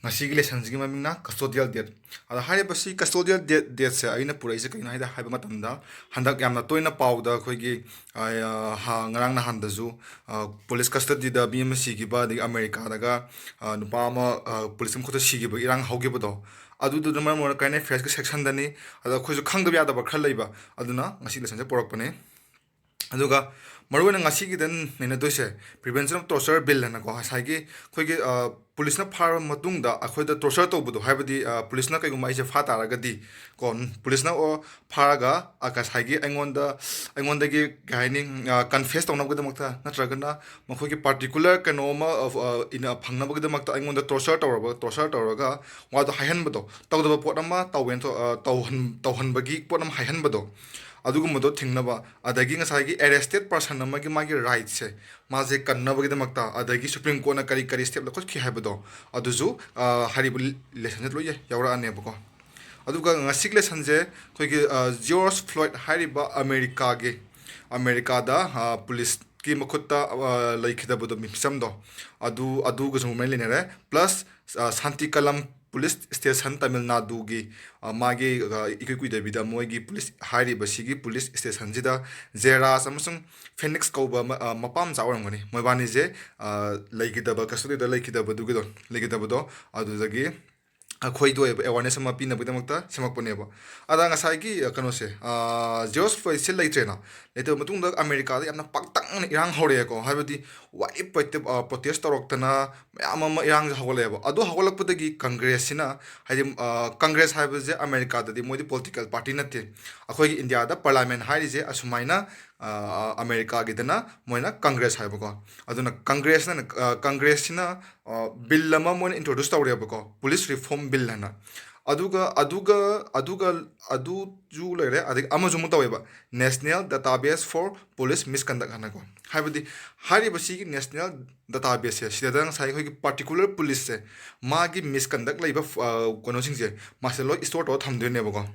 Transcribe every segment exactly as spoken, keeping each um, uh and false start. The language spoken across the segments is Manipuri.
ꯉꯁꯤꯒꯤ ꯂꯦꯁꯟꯁꯤꯒꯤ ꯃꯃꯤꯡꯅ ꯀꯁꯇꯣꯗꯤꯌꯦꯜ ꯗꯦꯠ꯫ ꯑꯗꯣ ꯍꯥꯏꯔꯤꯕ ꯁꯤ ꯀꯁꯇꯣꯗꯤꯌꯦꯜ ꯗꯦꯠ ꯗꯦꯠꯁꯦ ꯑꯩꯅ ꯄꯨꯔꯛꯏꯁꯦ ꯀꯩꯅꯣ ꯍꯥꯏꯗ ꯍꯥꯏꯕ ꯃꯇꯝꯗ, ꯍꯟꯗꯛ ꯌꯥꯝꯅ ꯇꯣꯏꯅ ꯄꯥꯎꯗ ꯑꯩꯈꯣꯏꯒꯤ, ꯑ, ꯍ-, ꯉꯔꯥꯡ ꯅꯍꯥꯟꯗꯁꯨ, ꯑ, ꯄꯨꯂꯤꯁ ꯀꯁꯇꯗꯤꯗ ꯃꯤ ꯑꯃ ꯁꯤꯈꯤꯕ, ꯑꯗꯒꯤ ꯑꯃꯦꯔꯤꯀꯥꯗꯒ, ꯑ, ꯅꯨꯄꯥ ꯑꯃ, ꯑ, ꯄꯨꯂꯤꯁ ꯃꯈꯨꯠꯇ ꯁꯤꯈꯤꯕ ꯏꯔꯥꯡ ꯍꯧꯈꯤꯕꯗꯣ, ꯑꯗꯨꯗꯨꯅ ꯃꯔꯝ ꯑꯣꯏꯔꯒ ꯀꯔꯦꯟ ꯑꯦꯐꯤꯌꯔꯁꯀꯤ ꯁꯦꯛꯁꯟꯗꯅꯤ꯫ ꯑꯗꯣ ꯑꯩꯈꯣꯏꯁꯨ ꯈꯪꯗꯕ ꯌꯥꯗꯕ ꯈꯔ ꯂꯩꯕ, ꯑꯗꯨꯅ ꯉꯁꯤ ꯂꯦꯁꯟꯁꯦ ꯄꯨꯔꯛꯄꯅꯦ꯫ ꯑꯗꯨꯒ ꯃꯔꯨꯑꯣꯏꯅ ꯉꯁꯤꯒꯤꯗ ꯅꯩꯅꯗꯣꯏꯁꯦ Prevention of Torture Bill ꯍꯥꯏꯅꯀꯣ, ꯉꯁꯥꯏꯒꯤ ꯑꯩꯈꯣꯏꯒꯤ, ꯑ, ꯄꯨꯂꯤꯁꯅ ꯐꯥꯔꯕ ꯃꯇꯨꯡꯗ ꯑꯩꯈꯣꯏꯗ ꯇꯣꯔꯆꯔ ꯇꯧꯕꯗꯣ, ꯍꯥꯏꯕꯗꯤ, ꯑ, ꯄꯨꯂꯤꯁꯅ ꯀꯩꯒꯨꯝꯕ ꯑꯩꯁꯦ ꯐꯥ ꯇꯥꯔꯒꯗꯤ ꯀꯣ, ꯄꯨꯂꯤꯁꯅ, ꯑꯣ, ꯐꯥꯔꯒ, ꯑ, ꯉꯁꯥꯏꯒꯤ ꯑꯩꯉꯣꯟꯗ, ꯑꯩꯉꯣꯟꯗꯒꯤ ꯀꯩ ꯍꯥꯏꯅꯤ, ꯑ, ꯀꯟꯐꯦꯁ ꯇꯧꯅꯕꯒꯤꯗꯃꯛꯇ, ꯅꯠꯇ꯭ꯔꯒꯅ ꯃꯈꯣꯏꯒꯤ ꯄꯥꯔꯇꯤꯀꯨꯂꯔ ꯀꯩꯅꯣ ꯑꯃ, ꯑ, ꯑ, ꯏꯅ ꯐꯪꯅꯕꯒꯤꯗꯃꯛꯇ ꯑꯩꯉꯣꯟꯗ ꯇꯣꯔꯆꯔ ꯇꯧꯔꯕ, ꯇꯣꯔꯆꯔ ꯇꯧꯔꯒ ꯋꯥꯗꯣ ꯍꯥꯏꯍꯟꯕꯗꯣ, ꯇꯧꯗꯕ ꯄꯣꯠ ꯑꯃ ꯇꯧꯋꯦꯅ ꯊꯣ-, ꯑ, ꯇꯧꯍꯟ-, ꯇꯧꯍꯟꯕꯒꯤ ꯄꯣꯠ ꯑꯃ ꯍꯥꯏꯍꯟꯕꯗꯣ, ꯑꯗꯨꯒꯨꯝꯕꯗꯣ ꯊꯤꯡꯅꯕ, ꯑꯗꯒꯤ ꯉꯁꯥꯏꯒꯤ ꯑꯦꯔꯦꯁꯇꯦꯠ ꯄꯥꯔꯁꯟ ꯑꯃꯒꯤ ꯃꯥꯒꯤ ꯔꯥꯏꯠꯁꯦ ꯃꯥꯁꯦ ꯀꯟꯅꯕꯒꯤꯗꯃꯛꯇ, ꯑꯗꯒꯤ ꯁꯨꯄ꯭ꯔꯤꯝ ꯀꯣꯔꯠꯅ ꯀꯔꯤ ꯀꯔꯤ ꯁ꯭ꯇꯦꯞ ꯂꯧꯈꯠꯈꯤ ꯍꯥꯏꯕꯗꯣ, ꯑꯗꯨꯁꯨ, ꯑ, ꯍꯥꯏꯔꯤꯕ ꯂꯦꯁꯟꯁꯦ ꯂꯣꯏ ꯌꯥꯎꯔꯛꯑꯅꯦꯕꯀꯣ꯫ ꯑꯗꯨꯒ ꯉꯁꯤꯒꯤ ꯂꯦꯁꯟꯁꯦ ꯑꯩꯈꯣꯏꯒꯤ, ꯑ, ꯖꯤꯑꯣꯔꯖ ꯐ꯭ꯂꯣꯏꯗ ꯍꯥꯏꯔꯤꯕ ꯑꯃꯦꯔꯤꯀꯥꯒꯤ, ꯑꯃꯦꯔꯤꯀꯥꯗ, ꯑ, ꯄꯨꯂꯤꯁꯀꯤ ꯃꯈꯨꯠꯇ, ꯑ, ꯂꯩꯈꯤꯗꯕꯗꯣ, ꯃꯤꯆꯝꯗꯣ, ꯑꯗꯨ, ꯑꯗꯨꯒꯁꯨ ꯃꯔꯤ ꯂꯩꯅꯔꯦ꯫ ꯄ꯭ꯂꯁ, ꯑ, ꯁꯥꯟꯇꯤ ꯀꯂꯝ ꯄꯨꯂꯤꯁ ꯁ꯭ꯇꯦꯁꯟ ꯇꯥꯃꯤꯜ ꯅꯥꯗꯨꯒꯤ, ꯑ, ꯃꯥꯒꯤ, ꯑ, ꯏꯀꯨꯏ ꯀꯨꯏꯗꯕꯤꯗ ꯃꯣꯏꯒꯤ ꯄꯨꯂꯤꯁ ꯍꯥꯏꯔꯤꯕꯁꯤꯒꯤ ꯄꯨꯂꯤꯁ ꯁ꯭ꯇꯦꯁꯟꯁꯤꯗ ꯖꯦꯔꯥꯖ ꯑꯃꯁꯨꯡ ꯐꯦꯅꯤꯛꯁ ꯀꯧꯕ ꯃ-, ꯑ, ꯃꯄꯥ ꯃꯆꯥ ꯑꯣꯏꯔꯝꯒꯅꯤ꯫ ꯃꯣꯏꯕꯥꯅꯤꯁꯦ, ꯑ, ꯂꯩꯈꯤꯗꯕ, ꯀꯁꯇꯗꯤꯗ ꯂꯩꯈꯤꯗꯕꯗꯨꯒꯤꯗꯣ, ꯂꯩꯈꯤꯗꯕꯗꯣ, ꯑꯗꯨꯗꯒꯤ ꯑꯩꯈꯣꯏꯗ ꯑꯣꯏꯕ ꯑꯦꯋꯥꯔꯅꯦꯁ ꯑꯃ ꯄꯤꯅꯕꯒꯤꯗꯃꯛꯇ ꯁꯦꯝꯃꯛꯄꯅꯦꯕ꯫ ꯑꯗ ꯉꯁꯥꯏꯒꯤ, ꯑ, ꯀꯩꯅꯣꯁꯦ, ꯑ, ꯖꯤꯑꯣꯔꯖ ꯐ꯭ꯂꯣꯏꯗꯁꯦ ꯂꯩꯇ꯭ꯔꯦꯅ, ꯂꯩꯇꯕ ꯃꯇꯨꯡꯗ ꯑꯃꯦꯔꯤꯀꯥꯗ ꯌꯥꯝꯅ ꯄꯥꯛꯇꯛꯅꯅ ꯏꯔꯥꯡ ꯍꯧꯔꯛꯑꯦꯀꯣ꯫ ꯍꯥꯏꯕꯗꯤ ꯋꯥꯏ ꯄ꯭ꯔꯣꯇꯦ-, ꯑ, ꯄ꯭ꯔꯣꯇꯦꯁ ꯇꯧꯔꯛꯇꯅ ꯃꯌꯥꯝ ꯑꯃ ꯏꯔꯥꯡꯁꯦ ꯍꯧꯒꯠꯂꯛꯑꯦꯕ꯫ ꯑꯗꯨ ꯍꯧꯒꯠꯂꯛꯄꯗꯒꯤ ꯀꯪꯒ꯭ꯔꯦꯁꯁꯤꯅ, ꯍꯥꯏꯗꯤ, ꯑ, ꯀꯪꯒ꯭ꯔꯦꯁ ꯍꯥꯏꯕꯁꯦ ꯑꯃꯦꯔꯤꯀꯥꯗꯗꯤ ꯃꯣꯏꯗꯤ ꯄꯣꯂꯤꯇꯤꯀꯦꯜ ꯄꯥꯔꯇꯤ ꯅꯠꯇꯦ꯫ ꯑꯩꯈꯣꯏꯒꯤ ꯏꯟꯗꯤꯌꯥꯗ ꯄꯥꯔꯂꯥꯃꯦꯟ ꯍꯥꯏꯔꯤꯁꯦ ꯑꯁꯨꯃꯥꯏꯅ, ꯑ, ꯑ, ꯑꯃꯦꯔꯤꯀꯥꯒꯤꯗꯅ ꯃꯣꯏꯅ ꯀꯪꯒ꯭ꯔꯦꯁ ꯍꯥꯏꯕꯀꯣ꯫ ꯑꯗꯨꯅ ꯀꯪꯒ꯭ꯔꯦꯁꯅ, ꯑ, ꯀꯪꯒ꯭ꯔꯦꯁꯁꯤꯅ, ꯑ, ꯕꯤꯜ ꯑꯃ ꯃꯣꯏꯅ ꯏꯟꯇ꯭ꯔꯣꯗ꯭ꯌꯨꯁ ꯇꯧꯔꯦꯕꯀꯣ, ꯄꯨꯂꯤꯁ ꯔꯤꯐꯣꯔꯝ ꯕꯤꯜ ꯍꯥꯏꯅ꯫ ꯑꯗꯨꯒ, ꯑꯗꯨꯒ, ꯑꯗꯨꯒ, ꯑꯗꯨꯁꯨ ꯂꯩꯔꯦ, ꯑꯗꯒꯤ ꯑꯃꯁꯨ ꯑꯃꯨꯛ ꯇꯧꯋꯦꯕ, National Database for Police Misconduct ꯍꯥꯏꯅꯀꯣ꯫ ꯍꯥꯏꯕꯗꯤ ꯍꯥꯏꯔꯤꯕ ꯁꯤꯒꯤ ꯅꯦꯁꯅꯦꯜ ꯗꯇꯥꯕꯦꯁꯁꯦ, ꯁꯤꯗ ꯉꯁꯥꯏ ꯑꯩꯈꯣꯏꯒꯤ ꯄꯥꯔꯇꯤꯀꯨꯂꯔ ꯄꯨꯂꯤꯁꯁꯦ, ꯃꯥꯒꯤ ꯃꯤꯁꯀꯟꯗꯛ ꯂꯩꯕ, ꯑ, ꯀꯩꯅꯣꯁꯤꯡꯁꯦ, ꯃꯥꯁꯦ ꯂꯣꯏ ꯁ꯭ꯇꯣꯔ ꯇꯧꯔ ꯊꯝꯗꯣꯏꯅꯦꯕꯀꯣ꯫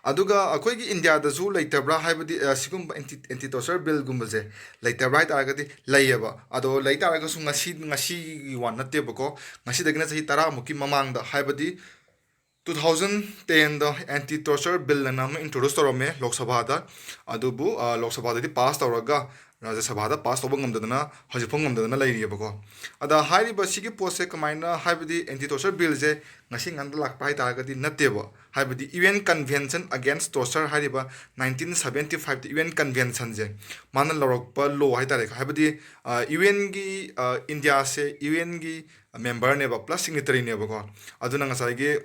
ꯑꯗꯨꯒ ꯑꯩꯈꯣꯏꯒꯤ ꯏꯟꯗꯤꯌꯥꯗꯁꯨ ꯂꯩꯇꯕ꯭ꯔꯥ ꯍꯥꯏꯕꯗꯤ, ꯑ, ꯁꯤꯒꯨꯝꯕ ꯑꯦꯟꯇꯤ ꯑꯦꯟꯇꯤ ꯇꯣꯔꯆꯔ ꯕꯤꯜꯒꯨꯝꯕꯁꯦ ꯂꯩꯇꯕ꯭ꯔꯥ ꯍꯥꯏ ꯇꯥꯔꯒꯗꯤ ꯂꯩꯌꯦꯕ꯫ ꯑꯗꯣ ꯂꯩ ꯇꯥꯔꯒꯁꯨ ꯉꯁꯤ ꯉꯁꯤꯒꯤ ꯋꯥ ꯅꯠꯇꯦꯕꯀꯣ꯫ ꯉꯁꯤꯗꯒꯤꯅ ꯆꯍꯤ ꯇꯔꯥꯃꯨꯛꯀꯤ ꯃꯃꯥꯡꯗ, ꯍꯥꯏꯕꯗꯤ ꯇꯨ ꯊꯥꯎꯖꯟ ꯇꯦꯟꯗ ꯑꯦꯟꯇꯤ ꯇꯣꯔꯆꯔ ꯕꯤꯜ ꯑꯅ ꯑꯃ ꯏꯟꯇ꯭ꯔꯣꯗ꯭ꯌꯨꯁ ꯇꯧꯔꯝꯃꯦ ꯂꯣꯛ ꯁꯚꯥꯗ꯫ ꯑꯗꯨꯕꯨ, ꯑ, ꯂꯣꯛ ꯁꯚꯥꯗꯗꯤ ꯄꯥꯁ ꯇꯧꯔꯒ ꯔꯥꯖ꯭ꯌ ꯁꯚꯥꯗ ꯄꯥꯁ ꯇꯧꯕ ꯉꯝꯗꯗꯅ ꯍꯧꯖꯤꯛꯐꯥꯎ ꯉꯝꯗꯗꯅ ꯂꯩꯔꯤꯑꯕꯀꯣ꯫ ꯑꯗ ꯍꯥꯏꯔꯤꯕ ꯁꯤꯒꯤ ꯄꯣꯠꯁꯦ ꯀꯃꯥꯏꯅ, ꯍꯥꯏꯕꯗꯤ ꯑꯦꯟꯇꯤ ꯇꯣꯔꯆꯔ ꯕꯤꯜꯁꯦ ꯉꯁꯤ ꯉꯥꯟꯗ ꯂꯥꯛꯄ ꯍꯥꯏ ꯇꯥꯔꯒꯗꯤ ꯅꯠꯇꯦꯕ꯫ ꯍꯥꯏꯕꯗꯤ U N convention against torture ꯍꯥꯏꯔꯤꯕ ꯅꯥꯏꯟꯇꯤꯟ ꯁꯕꯦꯟꯇꯤ ꯐꯥꯏꯚꯇ ꯌꯨ ꯑꯦꯟ ꯀꯟꯚꯦꯟꯁꯟꯁꯦ ꯃꯥꯅ ꯂꯧꯔꯛꯄ ꯂꯣ ꯍꯥꯏ ꯇꯥꯔꯦꯀꯣ꯫ ꯍꯥꯏꯕꯗꯤ, ꯑ, ꯌꯨ ꯑꯦꯟꯒꯤ, ꯑ, ꯏꯟꯗꯤꯌꯥꯁꯦ ꯌꯨ ꯑꯦꯟꯒꯤ ꯃꯦꯝꯕꯔꯅꯦꯕ, ꯄ꯭ꯂꯁ ꯁꯤꯒꯅꯦꯇꯔꯤꯅꯦꯕꯀꯣ꯫ ꯑꯗꯨꯅ ꯉꯁꯥꯏꯒꯤ,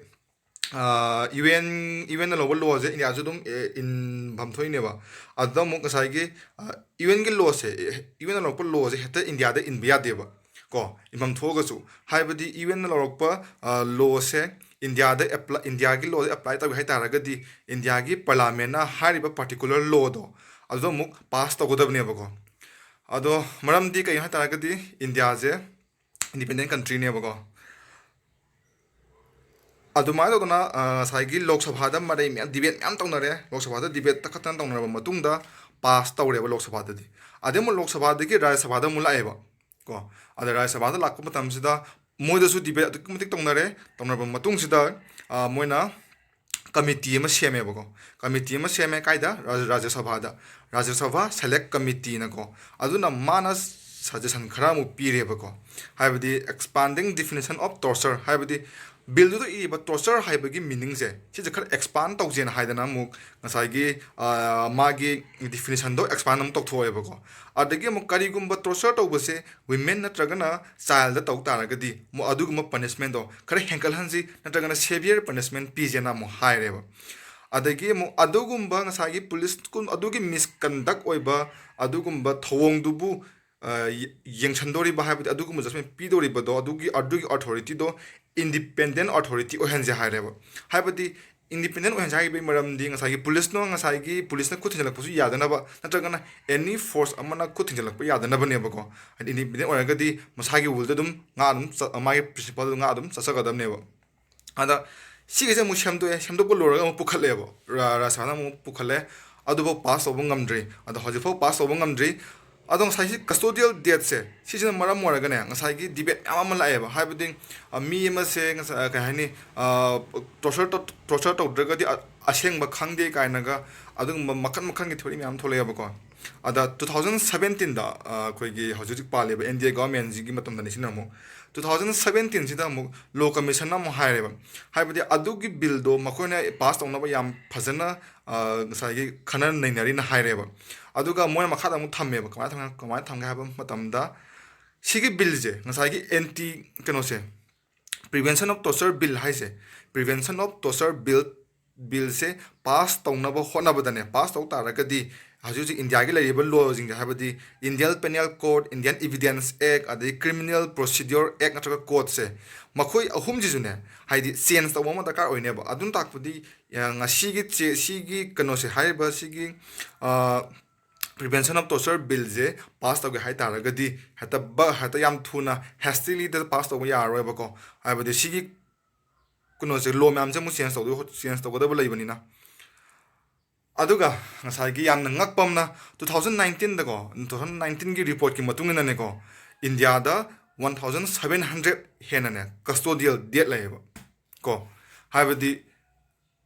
ꯑ, ꯌꯨ ꯑꯦꯟ, ꯌꯨ ꯑꯦꯟꯅ ꯂꯧꯕ ꯂꯣꯁꯦ ꯏꯟꯗꯤꯌꯥꯁꯨ ꯑꯗꯨꯝ, ꯑꯦ, ꯏꯟꯐꯝ ꯊꯣꯛꯏꯅꯦꯕ꯫ ꯑꯗꯨꯗ ꯑꯃꯨꯛ ꯉꯁꯥꯏꯒꯤ, ꯑ, ꯌꯨ ꯑꯦꯟꯒꯤ ꯂꯣꯁꯦ, ꯑꯦ, ꯌꯨ ꯑꯦꯟꯅ ꯂꯧꯔꯛꯄ ꯂꯣꯁꯦ ꯍꯦꯛꯇ ꯏꯟꯗꯤꯌꯥꯗ ꯏꯟꯕ ꯌꯥꯗꯦꯕ ꯀꯣ, ꯏꯟꯐꯝ ꯊꯣꯛꯑꯒꯁꯨ꯫ ꯍꯥꯏꯕꯗꯤ ꯌꯨ ꯑꯦꯟꯅ ꯂꯧꯔꯛꯄ, ꯑ, ꯂꯣꯁꯦ ꯏꯟꯗꯤꯌꯥꯗ ꯑꯦꯄ꯭ꯂꯥꯏ, ꯏꯟꯗꯤꯌꯥꯒꯤ ꯂꯣꯗ ꯑꯦꯄ꯭ꯂꯥꯏ ꯇꯧꯒꯦ ꯍꯥꯏ ꯇꯥꯔꯒꯗꯤ ꯏꯟꯗꯤꯌꯥꯒꯤ ꯄꯥꯔꯂꯥꯃꯦꯟꯅ ꯍꯥꯏꯔꯤꯕ ꯄꯥꯔꯇꯤꯀꯨꯂꯔ ꯂꯣꯗꯣ ꯑꯗꯨꯗꯣ ꯑꯃꯨꯛ ꯄꯥꯁ ꯇꯧꯒꯗꯕꯅꯦꯕꯀꯣ꯫ ꯑꯗꯣ ꯃꯔꯝꯗꯤ ꯀꯩꯅꯣ ꯍꯥꯏ ꯇꯥꯔꯒꯗꯤ ꯏꯟꯗꯤꯌꯥꯁꯦ ꯏꯟꯗꯤꯄꯦꯟꯗꯦꯟ ꯀꯟꯇ꯭ꯔꯤꯅꯦꯕꯀꯣ꯫ ꯑꯗꯨꯃꯥꯏꯅ ꯇꯧꯗꯅ, ꯑ, ꯉꯁꯥꯏꯒꯤ ꯂꯣꯛ ꯁꯚꯥꯗ ꯃꯔꯩ ꯃꯌꯥꯝ, ꯗꯤꯕꯦꯠ ꯃꯌꯥꯝ ꯇꯧꯅꯔꯦ꯫ ꯂꯣꯛ ꯁꯚꯥꯗ ꯗꯤꯕꯦꯠ ꯇꯛꯈꯠꯇꯅ ꯇꯧꯅꯔꯕ ꯃꯇꯨꯡꯗ ꯄꯥꯁ ꯇꯧꯔꯦꯕ ꯂꯣꯛ ꯁꯚꯥꯗꯗꯤ꯫ ꯑꯗꯩ ꯑꯃꯨꯛ ꯂꯣꯛ ꯁꯚꯥꯗꯒꯤ ꯔꯥꯖ꯭ꯌ ꯁꯚꯥꯗ ꯑꯃꯨꯛ ꯂꯥꯛꯑꯦꯕ ꯀꯣ꯫ ꯑꯗ ꯔꯥꯖ꯭ꯌ ꯁꯚꯥꯗ ꯂꯥꯛꯄ ꯃꯇꯝꯁꯤꯗ ꯃꯣꯏꯗꯁꯨ ꯗꯤꯕꯦꯠ ꯑꯗꯨꯛꯀꯤ ꯃꯇꯤꯛ ꯇꯧꯅꯔꯦ꯫ ꯇꯧꯅꯔꯕ ꯃꯇꯨꯡꯁꯤꯗ, ꯑ, ꯃꯣꯏꯅ ꯀꯃꯤꯇꯤ ꯑꯃ ꯁꯦꯝꯃꯦꯕꯀꯣ꯫ ꯀꯃꯤꯇꯤ ꯑꯃ ꯁꯦꯝꯃꯦ ꯀꯥꯏꯗ? ꯔꯥꯖ-, ꯔꯥꯖ꯭ꯌ ꯁꯚꯥꯗ꯫ ꯔꯥꯖ꯭ꯌ ꯁꯚꯥ ꯁꯦꯂꯦꯛ ꯀꯃꯤꯇꯤꯅꯀꯣ꯫ ꯑꯗꯨꯅ ꯃꯥꯅ ꯁꯖꯦꯁꯟ ꯈꯔ ꯑꯃꯨꯛ ꯄꯤꯔꯦꯕꯀꯣ꯫ ꯍꯥꯏꯕꯗꯤ expanding definition of torture, ꯍꯥꯏꯕꯗꯤ ꯕꯤꯜꯗꯨꯗ ꯏꯔꯤꯕ ꯇꯣꯔꯆꯔ ꯍꯥꯏꯕꯒꯤ ꯃꯤꯅꯤꯡꯁꯦ ꯁꯤꯁꯦ ꯈꯔ ꯑꯦꯛꯁꯄꯥꯟ ꯇꯧꯁꯦꯅ ꯍꯥꯏꯗꯅ ꯑꯃꯨꯛ ꯉꯁꯥꯏꯒꯤ, ꯑ, ꯃꯥꯒꯤ ꯗꯤꯐꯤꯅꯤꯁꯟꯗꯣ ꯑꯦꯛꯁꯄꯥꯟ ꯑꯃꯨꯛ ꯇꯧꯊꯣꯛꯑꯦꯕꯀꯣ꯫ ꯑꯗꯒꯤ ꯑꯃꯨꯛ ꯀꯔꯤꯒꯨꯝꯕ ꯇꯣꯔꯆꯔ ꯇꯧꯕꯁꯦ ꯋꯤꯃꯦꯟ ꯅꯠꯇ꯭ꯔꯒꯅ ꯆꯥꯏꯜꯗ ꯇꯧ ꯇꯥꯔꯒꯗꯤ ꯑꯃꯨꯛ ꯑꯗꯨꯒꯨꯝꯕ ꯄꯅꯤꯁꯃꯦꯟꯗꯣ ꯈꯔ ꯍꯦꯟꯀꯠꯍꯟꯁꯤ, ꯅꯠꯇ꯭ꯔꯒꯅ ꯁꯦꯚꯤꯌꯔ ꯄꯅꯤꯁꯃꯦꯟ ꯄꯤꯁꯦꯅ ꯑꯃꯨꯛ ꯍꯥꯏꯔꯦꯕ꯫ ꯑꯗꯒꯤ ꯑꯃꯨꯛ ꯑꯗꯨꯒꯨꯝꯕ ꯉꯁꯥꯏꯒꯤ ꯄꯨꯂꯤꯁ ꯑꯗꯨꯒꯤ ꯃꯤꯁꯀꯟꯗꯛ ꯑꯣꯏꯕ ꯑꯗꯨꯒꯨꯝꯕ ꯊꯧꯑꯣꯡꯗꯨꯕꯨ, ꯑ, ꯌꯦ-, ꯌꯦꯡꯁꯟꯗꯣꯔꯤꯕ, ꯍꯥꯏꯕꯗꯤ ꯑꯗꯨꯒꯨꯝꯕ ꯖꯁꯃꯦꯟ ꯄꯤꯗꯣꯔꯤꯕꯗꯣ ꯑꯗꯨꯒꯤ, ꯑꯗꯨꯒꯤ ꯑꯣꯊꯣꯔꯤꯇꯤꯗꯣ ꯏꯟꯗꯤꯄꯦꯟꯗꯦꯟ ꯑꯣꯊꯣꯔꯤꯇꯤ ꯑꯣꯏꯍꯟꯁꯦ ꯍꯥꯏꯔꯦꯕ꯫ ꯍꯥꯏꯕꯗꯤ ꯏꯟꯗꯤꯄꯦꯟꯗꯦꯟ ꯑꯣꯏꯍꯟꯁꯦ ꯍꯥꯏꯕꯒꯤ ꯃꯔꯝꯗꯤ ꯉꯁꯥꯏꯒꯤ ꯄꯨꯂꯤꯁꯅ, ꯉꯁꯥꯏꯒꯤ ꯄꯨꯂꯤꯁꯅ ꯈꯨꯠ ꯊꯤꯟꯖꯤꯜꯂꯛꯄꯁꯨ ꯌꯥꯗꯅꯕ, ꯅꯠꯇ꯭ꯔꯒꯅ ꯑꯦꯅꯤ ꯐꯣꯔꯁ ꯑꯃꯅ ꯈꯨꯠ ꯊꯤꯟꯖꯤꯜꯂꯛꯄ ꯌꯥꯗꯅꯕꯅꯦꯕꯀꯣ꯫ ꯍꯥꯏꯗꯤ ꯏꯟꯗꯤꯄꯦꯟꯗꯦꯟ ꯑꯣꯏꯔꯒꯗꯤ ꯃꯁꯥꯒꯤ ꯋꯤꯜꯗ ꯑꯗꯨꯝ ꯉꯥ ꯑꯗꯨꯝ ꯆ-, ꯃꯥꯒꯤ ꯄ꯭ꯔꯤꯟꯁꯤꯄꯜꯗ ꯉꯥ ꯑꯗꯨꯝ ꯆꯠꯆꯒꯗꯕꯅꯦꯕ꯫ ꯑꯗ ꯁꯤꯒꯤꯁꯦ ꯑꯃꯨꯛ ꯁꯦꯝꯗꯣꯛꯑꯦ, ꯁꯦꯝꯗꯣꯛꯄ ꯂꯣꯏꯔꯒ ꯑꯃꯨꯛ ꯄꯨꯈꯠꯂꯦꯕ, ꯔꯥ- ꯔꯥꯖ ꯁꯚꯥꯅ ꯑꯃꯨꯛ ꯄꯨꯈꯠꯂꯦ꯫ ꯑꯗꯨꯐꯥꯎ ꯄꯥꯁ ꯇꯧꯕ ꯉꯝꯗ꯭ꯔꯤ꯫ ꯑꯗꯣ ꯍꯧꯖꯤꯛꯐꯥꯎ ꯄꯥꯁ ꯇꯧꯕ ꯉꯝꯗ꯭ꯔꯤ꯫ ꯑꯗꯣ ꯉꯁꯥꯏꯒꯤ custodial debtꯁꯦ, ꯁꯤꯁꯤꯅ ꯃꯔꯝ ꯑꯣꯏꯔꯒꯅꯦ, ꯉꯁꯥꯏꯒꯤ debate ꯃꯌꯥꯝ ꯑꯃ ꯂꯥꯛꯑꯦꯕ꯫ ꯍꯥꯏꯕꯗꯤ, ꯑ, ꯃꯤ ꯑꯃꯁꯦ ꯉꯁꯥꯏ, ꯑ, ꯀꯩ ꯍꯥꯏꯅꯤ, ꯑ, torture ꯇꯧ- torture ꯇꯧꯗ꯭ꯔꯒꯗꯤ ꯑ- ꯑꯁꯦꯡꯕ ꯈꯪꯗꯦ ꯀꯥꯏꯅꯒ ꯑꯗꯨꯒꯨꯝꯕ ꯃꯈꯜ ꯃꯈꯜꯒꯤ theory ꯃꯌꯥꯝ ꯊꯣꯛꯂꯛꯑꯦꯕꯀꯣ꯫ ꯑꯗ two thousand seventeenꯗ, ꯑ, ꯑꯩꯈꯣꯏꯒꯤ ꯍꯧꯖꯤꯛ ꯍꯧꯖꯤꯛ ꯄꯥꯜꯂꯤꯕ N D A governmentꯁꯤꯒꯤ ꯃꯇꯝꯗꯅꯤ꯫ ꯁꯤꯅ ꯑꯃꯨꯛ two thousand seventeenꯁꯤꯗ ꯑꯃꯨꯛ law commissionꯅ ꯑꯃꯨꯛ ꯍꯥꯏꯔꯦꯕ꯫ ꯍꯥꯏꯕꯗꯤ ꯑꯗꯨꯒꯤ billꯗꯣ ꯃꯈꯣꯏꯅ ꯄꯥꯁ ꯇꯧꯅꯕ ꯌꯥꯝ ꯐꯖꯅ, ꯑ, ꯉꯁꯥꯏꯒꯤ ꯈꯟꯅ ꯅꯩꯅꯔꯤꯅ ꯍꯥꯏꯔꯦꯕ꯫ ꯑꯗꯨꯒ ꯃꯣꯏꯅ ꯃꯈꯥꯗ ꯑꯃꯨꯛ ꯊꯝꯃꯦꯕ꯫ ꯀꯃꯥꯏꯅ ꯊꯝꯒꯦ, ꯀꯃꯥꯏꯅ ꯊꯝꯒꯦ ꯍꯥꯏꯕ ꯃꯇꯝꯗ, ꯁꯤꯒꯤ billꯁꯦ, ꯉꯁꯥꯏꯒꯤ anti, ꯀꯩꯅꯣꯁꯦ, Prevention of Torture Bill ꯍꯥꯏꯁꯦ, Prevention of Torture Bill, billꯁꯦ ꯄꯥꯁ ꯇꯧꯅꯕ ꯍꯣꯠꯅꯕꯗꯅꯦ, ꯄꯥꯁ ꯇꯧ ꯇꯥꯔꯒꯗꯤ ꯍꯧꯖꯤꯛ ꯍꯧꯖꯤꯛ ꯏꯟꯗꯤꯌꯥꯒꯤ ꯂꯩꯔꯤꯕ lawꯁꯤꯡꯁꯦ, ꯍꯥꯏꯕꯗꯤ Indian Penal Code, Indian Evidence Act, ꯑꯗꯩ Criminal Procedure Act ꯅꯠꯇ꯭ꯔꯒ codeꯁꯦ, ꯃꯈꯣꯏ ꯑꯍꯨꯝꯁꯤꯁꯨꯅꯦ, ꯍꯥꯏꯗꯤ change ꯇꯧꯕ ꯑꯃ ꯗꯔꯀꯥꯔ ꯑꯣꯏꯅꯦꯕ꯫ ꯑꯗꯨꯅ ꯇꯥꯛꯄꯗꯤ, ꯑ, ꯉꯁꯤꯒꯤ ꯆꯦ-, ꯁꯤꯒꯤ ꯀꯩꯅꯣꯁꯦ, ꯍꯥꯏꯔꯤꯕ ꯁꯤꯒꯤ, ꯑ, Prevention of Torture Billꯁꯦ ꯄꯥꯁ ꯇꯧꯒꯦ ꯍꯥꯏ ꯇꯥꯔꯒꯗꯤ ꯍꯦꯛꯇ ꯕ-, ꯍꯦꯛꯇ ꯌꯥꯝ ꯊꯨꯅ, hastilyꯗ ꯄꯥꯁ ꯇꯧꯕ ꯌꯥꯔꯔꯣꯏꯕꯀꯣ꯫ ꯍꯥꯏꯕꯗꯤ ꯁꯤꯒꯤ ꯀꯩꯅꯣꯁꯦ, law ꯃꯌꯥꯝꯁꯦ ꯑꯃꯨꯛ change ꯇꯧꯗꯣꯏ-, change ꯇꯧꯒꯗꯕ ꯂꯩꯕꯅꯤꯅ꯫ ꯑꯗꯨꯒ ꯉꯁꯥꯏꯒꯤ ꯌꯥꯝꯅ ꯉꯛꯄ ꯑꯃꯅ, two thousand nineteenꯗꯀꯣ, two thousand nineteenꯒꯤ reportꯀꯤ ꯃꯇꯨꯡ ꯏꯟꯅꯅꯦꯀꯣ, ꯏꯟꯗꯤꯌꯥꯗ one thousand seven hundred ꯍꯦꯟꯅꯅꯦ custodial debt ꯂꯩꯌꯦꯕ ꯀꯣ꯫ ꯍꯥꯏꯕꯗꯤ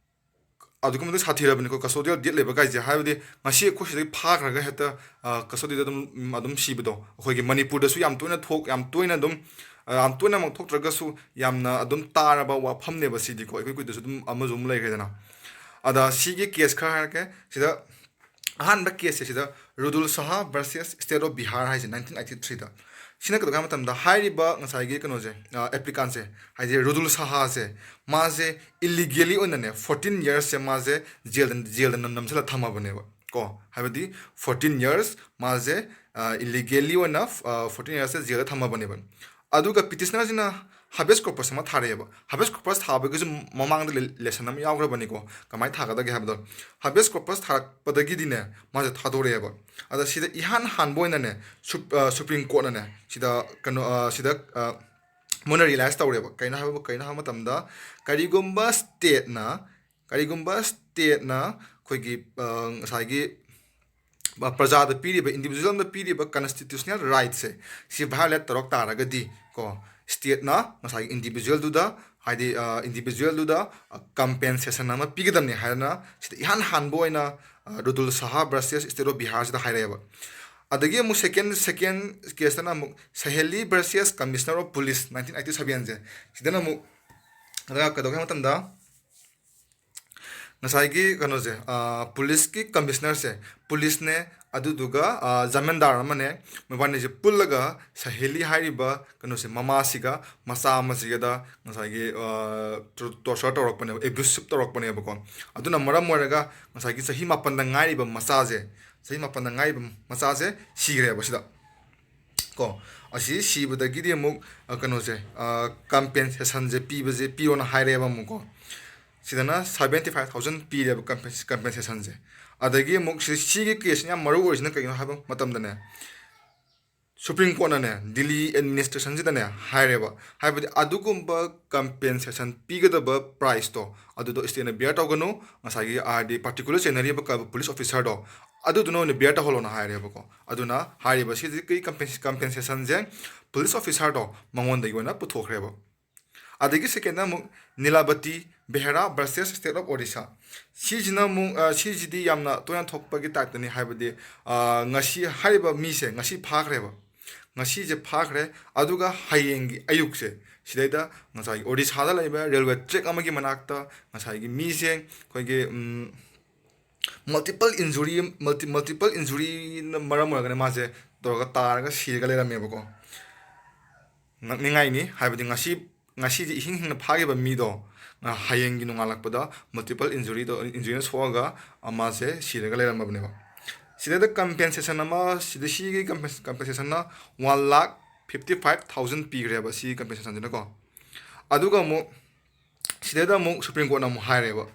ꯑꯗꯨꯛꯀꯤ ꯃꯇꯤꯛ ꯁꯥꯊꯤꯔꯕꯅꯤꯀꯣ custodial debt ꯂꯩꯕ ꯀꯥꯏꯁꯦ꯫ ꯍꯥꯏꯕꯗꯤ ꯉꯁꯤ ꯑꯩꯈꯣꯏ ꯁꯤꯗꯒꯤ ꯐꯥꯈ꯭ꯔꯒ ꯍꯦꯛꯇ, ꯑ, custodyꯗ ꯑꯗꯨꯝ, ꯎꯝ, ꯑꯗꯨꯝ ꯁꯤꯕꯗꯣ, ꯑꯩꯈꯣꯏꯒꯤ ꯃꯅꯤꯄꯨꯔꯗꯁꯨ ꯌꯥꯝ ꯇꯣꯏꯅ ꯊꯣꯛ-, ꯌꯥꯝ ꯇꯣꯏꯅ ꯑꯗꯨꯝ, ꯑ, ꯌꯥꯝ ꯇꯣꯏꯅꯃꯛ ꯊꯣꯛꯇ꯭ꯔꯒꯁꯨ ꯌꯥꯝꯅ ꯑꯗꯨꯝ ꯇꯥꯔꯕ ꯋꯥꯐꯝꯅꯦꯕ ꯁꯤꯗꯤꯀꯣ꯫ ꯑꯩꯈꯣꯏ ꯀꯨꯏꯗꯁꯨ ꯑꯗꯨꯝ ꯑꯃꯁꯨ ꯑꯃ ꯂꯩꯈ꯭ꯔꯦꯗꯅ꯫ ꯑꯗ ꯁꯤꯒꯤ case ꯈꯔ ꯍꯥꯏꯔꯛꯀꯦ꯫ ꯁꯤꯗ ꯑꯍꯥꯟꯕ caseꯁꯦ ꯁꯤꯗ Rudul Saha versus State of Bihar ꯍꯥꯏꯁꯦ, nineteen eighty threeꯗ꯫ ꯁꯤꯅ ꯀꯩꯗꯧꯒꯦ ꯍꯥꯏꯕ ꯃꯇꯝꯗ, ꯍꯥꯏꯔꯤꯕ ꯉꯁꯥꯏꯒꯤ ꯀꯩꯅꯣꯁꯦ, ꯑ, applicantꯁꯦ, ꯍꯥꯏꯗꯤ ꯔꯨꯗꯨꯜ ꯁꯍꯥꯁꯦ, ꯃꯥꯁꯦ illegally ꯑꯣꯏꯅꯅꯦ fourteen yearsꯁꯦ ꯃꯥꯁꯦ jailꯗ, jailꯗ ꯅꯝ-, ꯅꯝꯁꯤꯜꯂ ꯊꯝꯃꯕꯅꯦꯕ ꯀꯣ꯫ ꯍꯥꯏꯕꯗꯤ fourteen years ꯃꯥꯁꯦ, ꯑ, illegally ꯑꯣꯏꯅ, ꯑ, fourteen yearsꯁꯦ jailꯗ ꯊꯝꯃꯕꯅꯦꯕ꯫ ꯑꯗꯨꯒ petitionerꯁꯤꯅ habeas corpus ꯑꯃ ꯊꯥꯔꯛꯑꯦꯕ꯫ Habeas corpus ꯊꯥꯕꯒꯤꯁꯨ ꯃꯃꯥꯡꯗ ꯂꯦ-, lesson ꯑꯃ ꯌꯥꯎꯈ꯭ꯔꯕꯅꯤꯀꯣ, ꯀꯃꯥꯏꯅ ꯊꯥꯒꯗꯒꯦ ꯍꯥꯏꯕꯗꯣ꯫ Habeas corpus ꯊꯥꯔꯛꯄꯗꯒꯤꯗꯤꯅꯦ ꯃꯥꯁꯦ ꯊꯥꯗꯣꯔꯛꯑꯦꯕ꯫ ꯑꯗ ꯁꯤꯗ ꯏꯍꯥꯟ ꯍꯥꯟꯕ ꯑꯣꯏꯅꯅꯦ, ꯁꯨꯞ-, ꯑ, Supreme Courtꯅꯅꯦ ꯁꯤꯗ ꯀꯩꯅꯣ, ꯑ, ꯁꯤꯗ, ꯑ, ꯃꯣꯏꯅ ꯔꯤꯌꯦꯂꯥꯏꯁ ꯇꯧꯔꯦꯕ꯫ ꯀꯩꯅꯣ ꯍꯥꯏꯕ ꯀꯩꯅꯣ ꯍꯥꯏꯕ ꯃꯇꯝꯗ, ꯀꯔꯤꯒꯨꯝꯕ ꯁ꯭ꯇꯦꯠꯅ ꯀꯔꯤꯒꯨꯝꯕ ꯁ꯭ꯇꯦꯠꯅ ꯑꯩꯈꯣꯏꯒꯤ ꯑ, ꯉꯁꯥꯏꯒꯤ ꯑ, ꯄ꯭ꯔꯖꯥꯗ ꯄꯤꯔꯤꯕ, ꯏꯟꯗꯤꯕꯤꯖꯨꯋꯦꯜꯗ ꯄꯤꯔꯤꯕ ꯀꯟꯁꯇꯤꯇ꯭ꯌꯨꯁꯅꯦꯜ ꯔꯥꯏꯠꯁꯦ ꯁꯤ ꯚꯥꯏꯑꯣꯂꯦꯠ ꯇꯧꯔꯛ ꯇꯥꯔꯒꯗꯤ ꯀꯣ, ꯁ꯭ꯇꯦꯠꯅ ꯉꯁꯥꯏꯒꯤ ꯏꯟꯗꯤꯕꯤꯖꯨꯋꯦꯜꯗꯨꯗ, ꯍꯥꯏꯗꯤ ꯏꯟꯗꯤꯕꯤꯖꯨꯋꯦꯜꯗꯨꯗ ꯀꯝꯄꯦꯟꯁꯦꯁꯟ ꯑꯃ ꯄꯤꯒꯗꯕꯅꯤ ꯍꯥꯏꯗꯅ ꯁꯤꯗ ꯏꯍꯥꯟ ꯍꯥꯟꯕ ꯑꯣꯏꯅ ꯑ, Rudul Saha versus state of ꯕꯤꯍꯥꯔꯁꯤꯗ ꯍꯥꯏꯔꯛꯑꯦꯕ꯫ ꯑꯗꯒꯤ ꯑꯃꯨꯛ ꯁꯦꯀꯦꯟ ꯁꯦꯀꯦꯟ ꯀꯦꯁꯇꯅ ꯑꯃꯨꯛ Saheli versus commissioner of police nineteen eighty ꯁꯚꯦꯟꯁꯦ, ꯁꯤꯗꯅ ꯑꯃꯨꯛ ꯑꯗꯨꯒ ꯀꯩꯗꯧꯒꯦ ꯍꯥꯏꯕ ꯃꯇꯝꯗ, ꯉꯁꯥꯏꯒꯤ ꯀꯩꯅꯣꯁꯦ, ꯑ, ꯄꯨꯂꯤꯁꯀꯤ ꯀꯃꯤꯁꯅꯔꯁꯦ, ꯄꯨꯂꯤꯁꯅꯦ, ꯑꯗꯨꯗꯨꯒ ꯑ, ꯖꯃꯤꯟꯗꯥꯔ ꯑꯃꯅꯦ, ꯃꯕꯥꯅꯤꯁꯦ ꯄꯨꯜꯂꯒ ꯁꯍꯦꯂꯤ ꯍꯥꯏꯔꯤꯕ ꯀꯩꯅꯣꯁꯦ, ꯃꯃꯥꯁꯤꯒ ꯃꯆꯥ ꯑꯃꯁꯤꯒꯗ ꯉꯁꯥꯏꯒꯤ ꯑ, ꯇꯣꯔꯆꯔ ꯇꯧꯔꯛꯄꯅꯦꯕ, ꯑꯦꯕ꯭ꯌꯨꯁꯤꯞ ꯇꯧꯔꯛꯄꯅꯦꯕꯀꯣ꯫ ꯑꯗꯨꯅ ꯃꯔꯝ ꯑꯣꯏꯔꯒ ꯉꯁꯥꯏꯒꯤ ꯆꯍꯤ ꯃꯥꯄꯟꯗ ꯉꯥꯏꯔꯤꯕ ꯃꯆꯥꯁꯦ, ꯆꯍꯤ ꯃꯥꯄꯟꯗ ꯉꯥꯏꯔꯤꯕ ꯃꯆꯥꯁꯦ ꯁꯤꯈ꯭ꯔꯦꯕ ꯁꯤꯗ꯫ ꯀꯣ, ꯑꯁꯤ ꯁꯤꯕꯗꯒꯤꯗꯤ ꯑꯃꯨꯛ ꯑ, ꯀꯩꯅꯣꯁꯦ, ꯀꯝꯄꯦꯟꯁꯦꯁꯟꯁꯦ ꯄꯤꯕꯁꯦ ꯄꯤꯌꯣꯅ ꯍꯥꯏꯔꯛꯑꯦꯕ ꯑꯃꯨꯛꯀꯣ꯫ ꯁꯤꯗꯅ ꯁꯕꯦꯟꯇꯤ ꯐꯥꯏꯚ ꯊꯥꯎꯖꯟ ꯄꯤꯔꯦꯕ ꯀꯝꯄꯦꯟꯁꯦꯁꯟꯁꯦ꯫ ꯑꯗꯒꯤ ꯑꯃꯨꯛ ꯁꯤ, ꯁꯤꯒꯤ ꯀꯦꯁꯁꯤꯅ ꯌꯥꯝ ꯃꯔꯨ ꯑꯣꯏꯔꯤꯁꯤꯅ ꯀꯩꯒꯤꯅꯣ ꯍꯥꯏꯕ ꯃꯇꯝꯗꯅꯦ, ꯁꯨꯄ꯭ꯔꯤꯝ ꯀꯣꯔꯠꯅꯅꯦ ꯗꯤꯜꯂꯤ ꯑꯦꯗꯃꯤꯅꯤꯁꯇ꯭ꯔꯦꯁꯟꯁꯤꯗꯅꯦ ꯍꯥꯏꯔꯦꯕ, ꯍꯥꯏꯕꯗꯤ ꯑꯗꯨꯒꯨꯝꯕ ꯀꯝꯄꯦꯟꯁꯦꯁꯟ ꯄꯤꯒꯗꯕ ꯄ꯭ꯔꯥꯏꯁꯇꯣ ꯑꯗꯨꯗꯣ ꯁ꯭ꯇꯦꯠꯅ ꯕꯤꯌꯔ ꯇꯧꯒꯅꯨ, ꯉꯁꯥꯏꯒꯤ ꯍꯥꯏꯗꯤ ꯄꯥꯔꯇꯤꯀꯨꯂꯔ ꯆꯦꯟꯅꯔꯤꯕ ꯀ-, ꯄꯨꯂꯤꯁ ꯑꯣꯐꯤꯁꯔꯗꯣ ꯑꯗꯨꯗꯨꯅ ꯑꯣꯏꯅ ꯕꯤꯌꯔ ꯇꯧꯍꯜꯂꯣꯅ ꯍꯥꯏꯔꯦꯕꯀꯣ꯫ ꯑꯗꯨꯅ ꯍꯥꯏꯔꯤꯕ ꯁꯤꯒꯤ ꯀꯝꯄꯦꯟꯁꯦꯁꯟꯁꯦ ꯄꯨꯂꯤꯁ ꯑꯣꯐꯤꯁꯔꯗꯣ ꯃꯉꯣꯟꯗꯒꯤ ꯑꯣꯏꯅ ꯄꯨꯊꯣꯛꯈ꯭ꯔꯦꯕ꯫ ꯑꯗꯒꯤ ꯁꯦꯀꯦꯟꯗ ꯑꯃꯨꯛ ꯅꯤꯂꯥꯕꯇꯤ ꯕꯦꯍꯔꯥ ꯚꯔꯁꯦꯁ ꯁ꯭ꯇꯦꯠ ꯑꯣꯐ ꯑꯣꯔꯤꯁꯥ꯫ ꯁꯤꯁꯤꯅ ꯑꯃꯨꯛ, ꯑ, ꯁꯤꯁꯤꯗꯤ ꯌꯥꯝꯅ ꯇꯣꯏꯅ ꯊꯣꯛꯄꯒꯤ ꯇꯥꯏꯞꯇꯅꯤ, ꯍꯥꯏꯕꯗꯤ, ꯑ, ꯉꯁꯤ ꯍꯥꯏꯔꯤꯕ ꯃꯤꯁꯦ ꯉꯁꯤ ꯐꯥꯈ꯭ꯔꯦꯕ꯫ ꯉꯁꯤꯁꯦ ꯐꯥꯈ꯭ꯔꯦ, ꯑꯗꯨꯒ ꯍꯌꯦꯡꯒꯤ ꯑꯌꯨꯛꯁꯦ ꯁꯤꯗꯩꯗ ꯉꯁꯥꯏꯒꯤ ꯑꯣꯔꯤꯁꯥꯗ ꯂꯩꯕ ꯔꯦꯜꯋꯦ ꯇ꯭ꯔꯦꯛ ꯑꯃꯒꯤ ꯃꯅꯥꯛꯇ ꯉꯁꯥꯏꯒꯤ ꯃꯤꯁꯦ ꯑꯩꯈꯣꯏꯒꯤ, ꯎꯝ, ꯃꯜꯇꯤꯄꯜ ꯏꯟꯖꯨꯔꯤ, ꯃꯜꯇꯤ-, ꯃꯜꯇꯤꯄꯜ ꯏꯟꯖꯨꯔꯤꯅ ꯃꯔꯝ ꯑꯣꯏꯔꯒꯅꯦ ꯃꯥꯁꯦ ꯇꯧꯔꯒ ꯇꯥꯔꯒ ꯁꯤꯔꯒ ꯂꯩꯔꯝꯃꯦꯕꯀꯣ꯫ ꯉꯛꯅꯤꯡꯉꯥꯏꯅꯤ, ꯍꯥꯏꯕꯗꯤ ꯉꯁꯤ, ꯉꯁꯤꯗꯤ ꯏꯍꯤꯡ ꯍꯤꯡꯅ ꯐꯥꯈꯤꯕ ꯃꯤꯗꯣ, ꯉ-, ꯍꯌꯦꯡꯒꯤ ꯅꯣꯡꯉꯥꯜꯂꯛꯄꯗ ꯃꯜꯇꯤꯄꯜ ꯏꯟꯖꯨꯔꯤꯗꯣ, ꯏꯟꯖꯨꯔꯤꯅ ꯁꯣꯛꯑꯒ, ꯑ, ꯃꯥꯁꯦ ꯁꯤꯔꯒ ꯂꯩꯔꯝꯃꯕꯅꯦꯕ꯫ ꯁꯤꯗꯩꯗ ꯀꯝꯄꯦꯟꯁꯦꯁꯟ ꯑꯃ, ꯁꯤꯗ ꯁꯤꯒꯤ ꯀꯝꯄꯦꯟꯁꯦꯁꯟꯅ ꯋꯥꯟ ꯂꯥꯛ ꯐꯤꯐꯇꯤ ꯐꯥꯏꯚ ꯊꯥꯎꯖꯟ ꯄꯤꯈ꯭ꯔꯦꯕ, ꯁꯤꯒꯤ ꯀꯝꯄꯦꯟꯁꯦꯁꯟꯁꯤꯅꯀꯣ꯫ ꯑꯗꯨꯒ ꯑꯃꯨꯛ ꯁꯤꯗꯩꯗ ꯑꯃꯨꯛ ꯁꯨꯄ꯭ꯔꯤꯝ ꯀꯣꯔꯠꯅ ꯑꯃꯨꯛ ꯍꯥꯏꯔꯦꯕ,